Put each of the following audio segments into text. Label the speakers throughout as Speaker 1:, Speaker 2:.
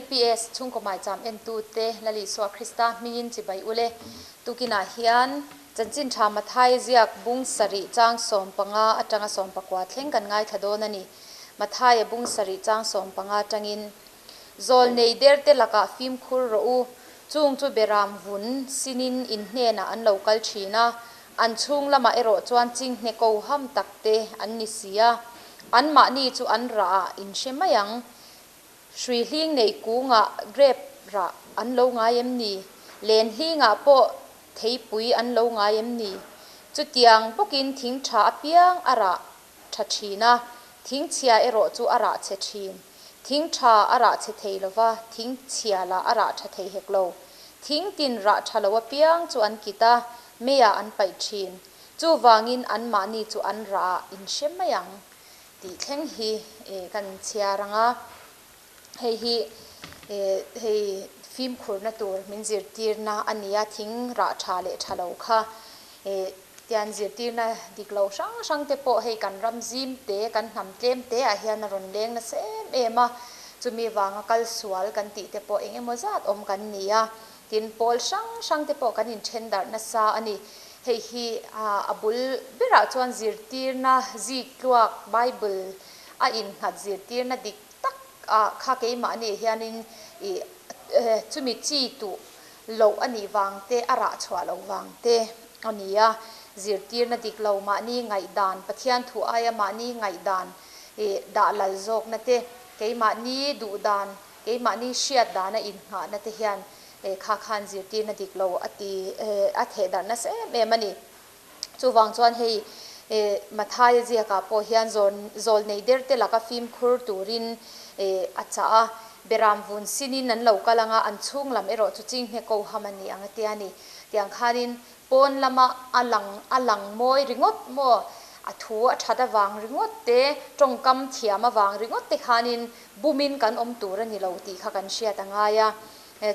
Speaker 1: LPS chhungkaw maicham entute Lal Isua Krista hmingin chibai ule. Tukinah hian Chanchin Tha Mathai ziak bung sarih chang 15 atanga 19 thleng kan ngaithla dawn a ni. Mathaia bung sarih chang 15 atangin Zawl nei derte lakah fimkhur rawh u, chung chu beram vun sinin in hnenah an lo kal thin a, an chhung lamah erawh chuan chinghne ko ham tak te an ni si a, anmahni chu an rah ah in hre mai ang. Hrui hling nei kungah grape rah an lo ngai em ni? Len hlingah pawh theipui an lo ngai em ni? Chutiang bawkin thing tha apiang a rah tha thin a, thing chhia erawh chu a rah chhe thin. Thing tha a rah chhe thei lo va, thing chhia lah a rah tha thei hek lo. Thing tin rah tha lo apiang chu an kit a, meiah an paih thin. Chuvangin anmahni chu an rah ah in hre mai ang tih thleng hi kan chhiar ang a. Hei hi hei fimkhurna tur min zirtirna a ni a, thing rah tha leh tha lo kha tian zirtirna dik lo hrang hrang te pawh hei kan ram zim te, kan hnam tlem te ah hian a rawn leng nasa em em a, chumi vanga kal sual kan tih te pawh eng emaw zat awm kan ni a, tin pawl hrang hrang te pawh kan inthen darh nasa a ni. Hei hi a bul berah chuan zirtirna ziktluak Bible a innghat zirtirna dik tak ah kha keimahni hianin ih chumi chi tuh loh a nih vang te, a rah chhuah loh vang te a ni a, zirtirna dik lo mahni ngaihdan, Pathian thu aia mahni ngaihdan ih dah lal zawkna te, keimahni duh dan, keimahni hriat dana innghahna te hian kha khan zirtirna dik lo a ti a theh darh nasa em em a ni. Chuvang chuan hei Mathaia ziakah pawh hian zawl nei der te laka fimkhur turin a chah a, beram vun sinin an lo kal ang a, an chhung lam erawh chu chinghne ko ham a ni ang a tia ni. Tiang khanin pawn lama a lang a lang mawi ringawt maw, a thu a that avang ringawt te, tawngkam thiam avang ringawt te khanin bumin kan awm tur a ni lo tih kha kan hriat a ngai a.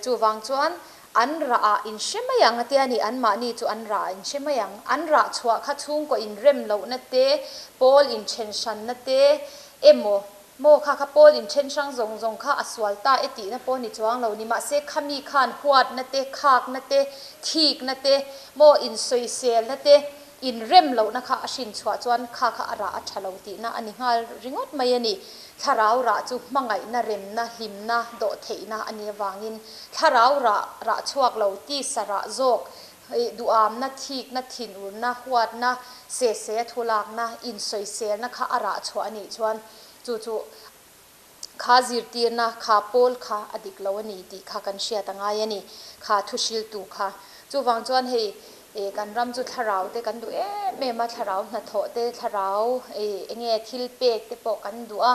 Speaker 1: Chuvang chuan An rah ah in hre mai ang a tia ni, anmahni chu an rah ah in hre mai ang. An rah chhuah kha chhungkaw in rem lohna te, pawl in then hranna te emaw, maw kha kha pawl in then hrang zawng zawng kha a sual ta e tihna pawh ni chuang lo ni. Mahse khami khan huatna te, khakna te, thikna te, maw insawiselna te, in rem lohna kha a hrin chhuah chuan kha kha a rah a tha lo tihna a ni nghal ringawt mai a ni. Thlarau rah chu hmangaihna, remna, hlimna, dawhtheihna a nih avangin thlarau rah rah chhuak lo, tisa rah zawk, duhamna, thikna, thinurna, huatna, sese a thulakna, insawiselna kha a rah chhuah a nih chuan chu chu Kha zirtirna, kha pawl kha a dik lo a ni tih kha kan hriat a ngai a ni, kha thu hriltu kha. Chuvang chuan hei kan ram chu thlarau te kan duh em em a, thlarau hnathawh te, thlarau eng nge thil pek te pawh kan duh a,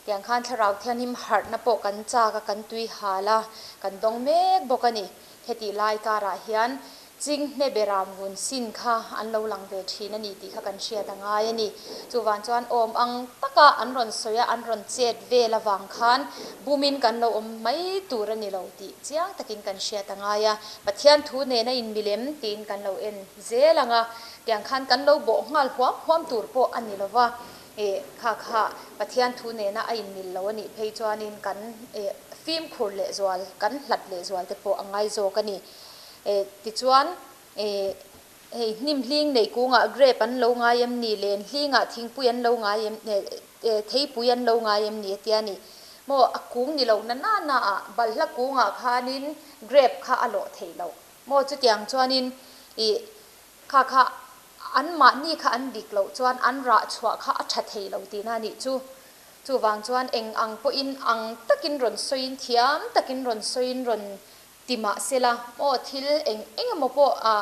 Speaker 1: tiang khan thlarau thianghlim harhna pawh kan chak a, kan tui hal a, kan dawng mek bawk a ni. Hetih lai karah hian Chinghne beram vun sin kha an lo lang ve thin a ni tih kha kan hriat a ngai a ni. Chuvang chuan awm ang taka an rawn sawi a, an rawn chet vel avang khan bumin kan lo awm mai tur a ni lo tih chiang takin kan hriat a ngai a. Pathian thu nena inmilem tiin kan lo en zel ang a, tiang khan kan lo bawh nghal huam huam tur pawh a ni lo va, eh kha kha Pathian thu nena a inmil lo a nih phei chuanin kan eh fimkhur lehzual, kan hlat lehzual te pawh a ngai zawk a ni. Eh tichuan eh hei hnim hling nei kungah grape an lo ngai em ni, len hlingah thingpui an lo ngai em eh eh theipui an lo ngai em ni a tia ni. Maw a kung ni lo na na na ah balhla kungah khanin grape kha a lawh theih loh. Maw chutiang chuanin ih kha kha anmahni kha an dik loh chuan an rah chhuah kha a tha thei lo tihna a nih chu. Chuvang chuan eng ang pawhin ang takin rawn sawiin thiam takin rawn sawiin rawn Ti mahsela, aw thil eng eng emaw pawh a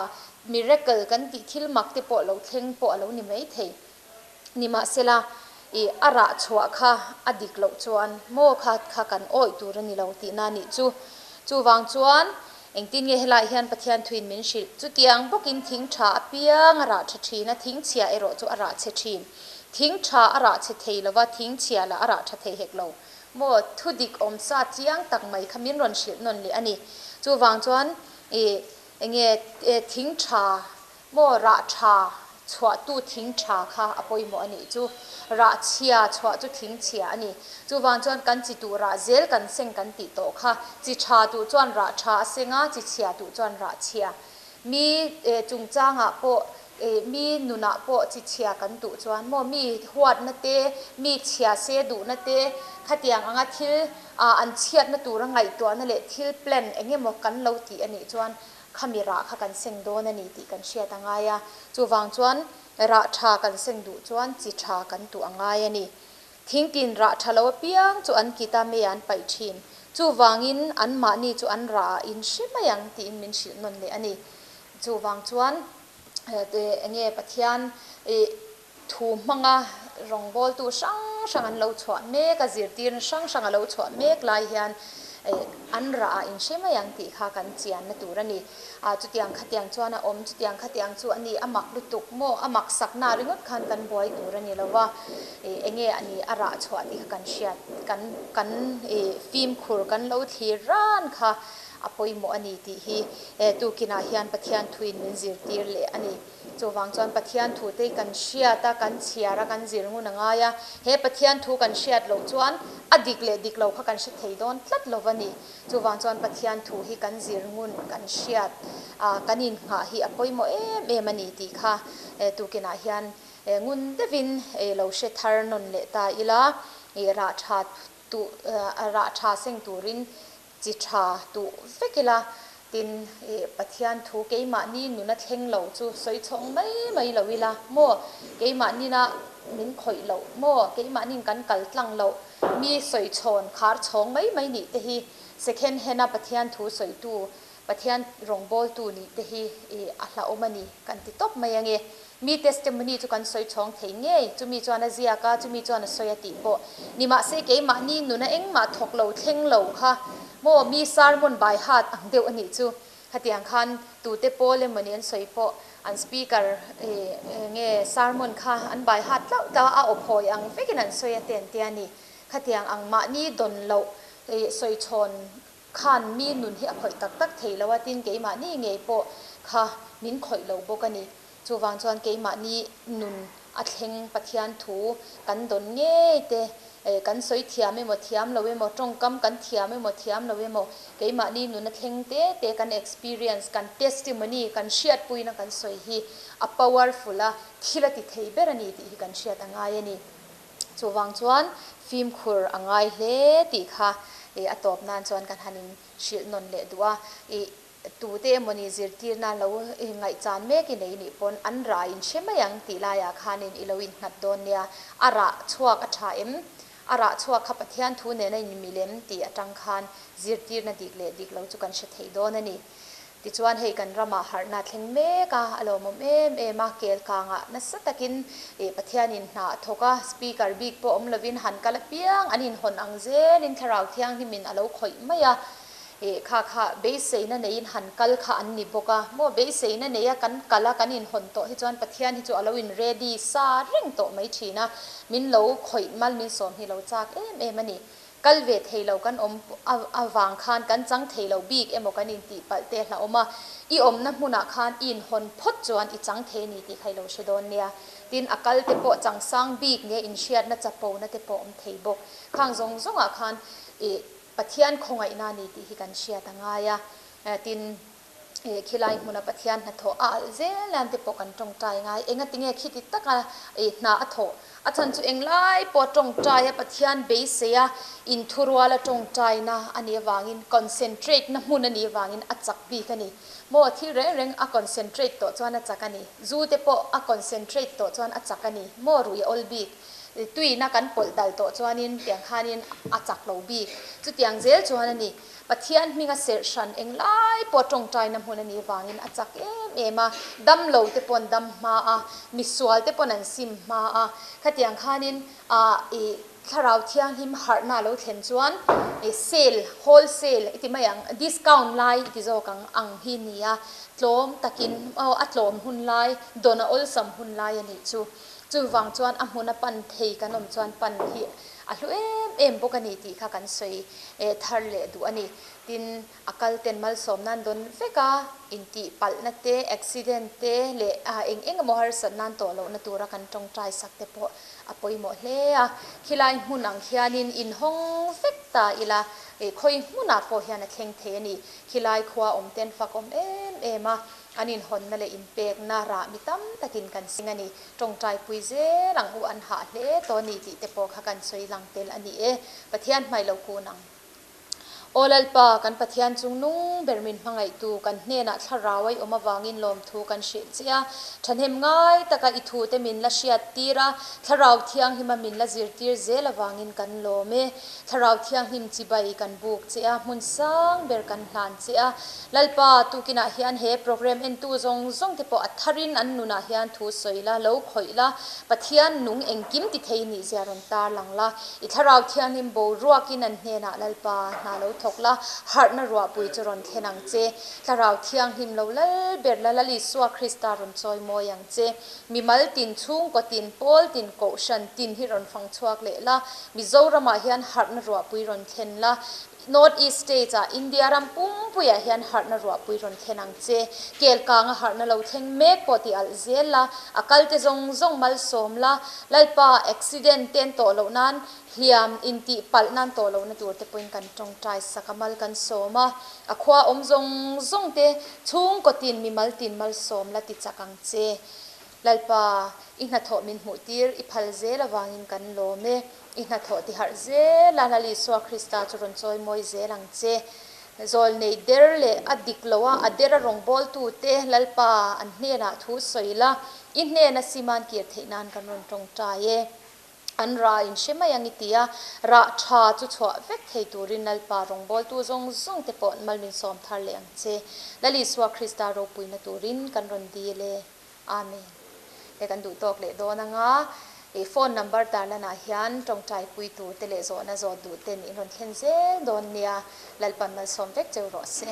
Speaker 1: miracle kan tih thil mak te pawh lo thleng pawh a lo ni mai thei. Nimahsela, i a rah chhuah kha a dik loh chuan maw kha kha kan awih tur a ni lo tihna a nih chu. Chuvang chuan engtin nge helaiah hian Pathian thuin min hrilh? Chutiang bawkin thing tha apiang a rah tha thin a, thing chhia erawh chu a rah chhe thin. Thing tha a rah chhe thei lova, thing chhia lah a rah tha thei hek lo. Maw, thu dik awm sa chiang tak mai kha min rawn hrilh nawn leh a ni. Chuvang chuan i enge thing tha maw rah tha chhuahtu thing tha kha a pawimawh a nih chu. Rah chhia chhuah chu thing chhia a ni. Chuvang chuan kan chi tuh rah zel kan seng kan tih tawh kha. Chi tha tuh chuan rah tha a seng a, chi chhia tuh chuan rah chhia. Mi chungchangah pawh mi nunah pawh chi chhia kan duh chuan maw mi huatna te, mi chhia se duhna te, khatiang anga thil an chhiatna tura ngaihtuahna leh thil plan eng emaw kan lo tih a nih chuan khami rah kha kan seng dawn a ni tih kan hriat a ngai a. Chuvang chuan rah tha kan seng duh chuan chi tha kan tuh a ngai a ni. Thingtin rah tha lo apiang chu an kit a mei an paih thin. Chuvangin anmahni chu an rah ah in hre mai ang tiin min hrilh nawn leh a ni. Chuvang chuan enge Pathian ih thu hmanga rawngbawltu hrang hrang an lo chhuah mek a, zirtirna hrang hrang a lo chhuah mek lai hian an rah ah in hre mai ang tih kha kan chianna tur a ni. Ah chutiang khatiang chuan a awm, chutiang khatiang chu a ni, a mak lutuk maw, a mak sakna ringawt khan kan buai tur a ni lo va, ih enge a ni a rah chhuah tih kha kan hriat, kan kan ih fimkhur kan lo thlir ran kha a pawimawh a ni tih hi tukinah hian Pathian thuin min zirtir leh a ni. Chuvang chuan Pathian thu te kan hriat a, kan chhiar a, kan zir ngun a ngai a. He Pathian thu kan hriat loh chuan a dik leh dik lo kha kan hre thei dawn tlat lo va ni. Chuvang chuan Pathian thu hi kan zir ngun, kan hriat a, kan innghah hi a pawimawh em em a ni tih kha tukinah hian ngun deuhin lo hre thar nawn leh ta ila, rah tha tuh, rah tha seng turin Chi tha tuh vek ila, tin i Pathian thu keimahni nuna thleng lo chu sawi chhawng mai mai lo ila maw, keimahnin a min khawih loh maw, keimahnin kan kal tlang loh mi sawi chhawn khar chhawng mai mai nih te hi second hand a Pathian thu sawitu, Pathian rawngbawltu nih te hi i a hlauhawm a ni kan ti tawp mai ange. Mi testimony chu kan sawi chhawng thei ngei, chumi chuan a ziak a, chumi chuan a sawi a tih pawh. Nimahse keimahni nuna engmah thawk lo thleng lo kha maw mi sermon by heart ang deuh a nih chu. Khatiang khan tute pawl emawni an sawi pawh an speaker nge sermon kha an by heart tlauh tlauh a, a aw phawi ang vekin an sawi a te an tia ni. Khatiang ang mahni dawn loh sawi chhawn khan mi nun hi a khawih tak tak thei lo a, tin keimahni ngei pawh kha min khawih lo bawk a ni. Chuvang chuan keimahni nun a thleng Pathian thu kan dawn ngei te, kan sawi thiam emaw thiam lo emaw, tawngkam kan thiam emaw thiam lo emaw, keimahni nun a thleng te te kan experience, kan testimony, kan hriatpuina kan sawi hi a powerful a, thil a ti thei ber a ni tih hi kan hriat a ngai a ni. Chuvang chuan fimkhur a ngai hle tih kha a tawp nan chuan kan han in hrilh nawn leh duh a. Tute emawni zirtirna lo ngaihchan mek i nei nih pawn an rah in hre mai ang tih laiah khanin i lo innghat dawn nia. A rah chhuak a tha em? A rah chhuak kha Pathian thu nena inmil em tih atang khan zirtirna dik leh dik lo chu kan hre thei dawn a ni. Tichuan hei kan ramah harhna thleng mek a, a lawmawm em em a, kel kangah nasa takin Pathianin hna a thawk a, speaker bik pawh awm lovin han kal apiang an inhawn ang zelin Thlarau Thianghlimin a lo khawih mai a. Ih, kha kha beiseina neiin han kal kha an ni bawk a, maw beiseina neia kan kal a, kan inhawn tawh hi chuan Pathian hi chu a lo in ready sa reng tawh mai thin a, min lo khawih mal min sawm hi lo chak em em a ni. Kal ve thei lo kan awm avang khan kan chang thei lo bik emaw kan intih palh te hlauhawm a, i awmna hmunah khan i inhawn phawt chuan i chang thei a ni tih kha i lo hre dawn nia. Tin, a kal te pawh chang sang bik nge inhriatna chapona te pawh awm thei bawk. Khang zawng zawngah khan ih Pathian khawngaihna a ni tih hi kan hriat a ngai a, tin, khilai hmuna Pathian hnathawh a alh zel nan te pawh kan tawngtai ngai. Engatinge khiti taka hna a thawh? A chhan chu englai pawh tawngtai a Pathian beisei a, inthuruala tawngtaina a nih avangin, concentrate na hmun a nih avangin a chak bik a ni. Maw thil reng reng a concentrate tawh chuan a chak a ni. Zu te pawh a concentrate tawh chuan a chak a ni. Maw rui a awl bik. Tuina kan pawlh dal tawh chuanin tiang khanin a chak lo bik. Chutiang zel chuan a ni. Pathian hminga serh hran englai pawh tawngtaina hmun a nih vangin a chak em em a. Dam lo te pawn dam hma a, misual te pawn an sim hma a. Khatiang khanin ah i Thlarau Thianghlim harhna a lo thlen chuan i sale, wholesale i ti mai ang, discount lai i ti zawk ang ang hi nia. Tlawm takin aw a tlawm hun lai, dawn a awlsam hun lai a nih chu. Chuvang chuan a hmuna pan thei kan awm chuan pan hi A hlu em em bawk a ni tih kha kan sawi thar leh duh a ni. Tin, a kal ten malsawm nan dawn vek a, intih palhna te, accident te leh eng eng emaw harsat nan tawh lohna tura kan tawngtai sak te pawh a pawimawh hle a. Khilai hmun ang khianin inhawng vek ta ila, khawi hmunah pawh hian a thleng thei a ni. Khilai khua awm ten fak awm em em a, an inhawnna leh inpekna rah mi tam takin kan seng a ni. Tawngtai pui zel ang u an hah hle tawh a ni tih te pawh kha kan sawi lang tel a ni e. Pathian hmaih lo kun ang. Aw Lalpa, kan Pathian chung nung ber min hmangaihtu, kan hnenah thlarau a i awm avangin lawmthu kan hrilh che a. Thahnem ngai taka i thute min la hriat tir a, Thlarau Thianghlima min la zirtir zel avangin kan lawm e. Thlarau Thianghlim chibai kan buk che a, hmun sang ber kan hlan che a. Lalpa, tukinah hian he program entu zawng zawng te pawh a tharin an nunah hian thu sawi la, lo khawih la, Pathian nung engkim ti thei nih zia rawn tarlang la. I Thlarau Thianghlim boruakin an hnenah Lalpa hna lo thawk la, harhna ruahpui chu rawn thlen ang che. Thlarau Thianghlim lo lal ber la, Lal Isua Krista rawn chawi mawi ang che. Mimal tin, chhungkaw tin, pawl tin, kohhran tin hi rawn fang chhuak leh la, Mizoramah hian harhna ruahpui rawn thlen la, North East States ah India ram pumpuiah hian harhna ruahpui rawn thlen ang che. Kelkanga harhna lo thleng mek pawh ti alh zel la, a kalte zawng zawng malsawm la, Lalpa accident ten tawh loh nan hliam intih palh nan tawh lohna tur te pawhin kan tawngtai sak a, mal kan sawm a, a khua awm zawng zawng te chhungkaw tin mimal tin malsawm la ti chak ang che. Lalpa, i hnathawh min hmuh tir i phal zel avangin kan lawm e. I hnathawh ti harh zel a, Lal Isua Krista chu rawn chawi mawi zel ang che. Zawlnei der leh a dik lo a, a dera rawngbawltute Lalpa an hnenah thu sawi la, i hnena siman kir theih nan kan rawn tawngtai e. An rah in hre mai ang i ti a, rah tha chu chhuah vek thei turin Lalpa rawngbawltu zawng zawng te pawh mal min sawm thar leh ang che. Lal Isua Krista ropuina turin kan rawn dil e. Amen. He kan duh tawk leh dawn anga i phone number tarlanah hian tawngtai pui tur te leh zawhna zawt duh ten in rawn thlen zel dawn nia. Lalpan malsawm vek cheu rawh se.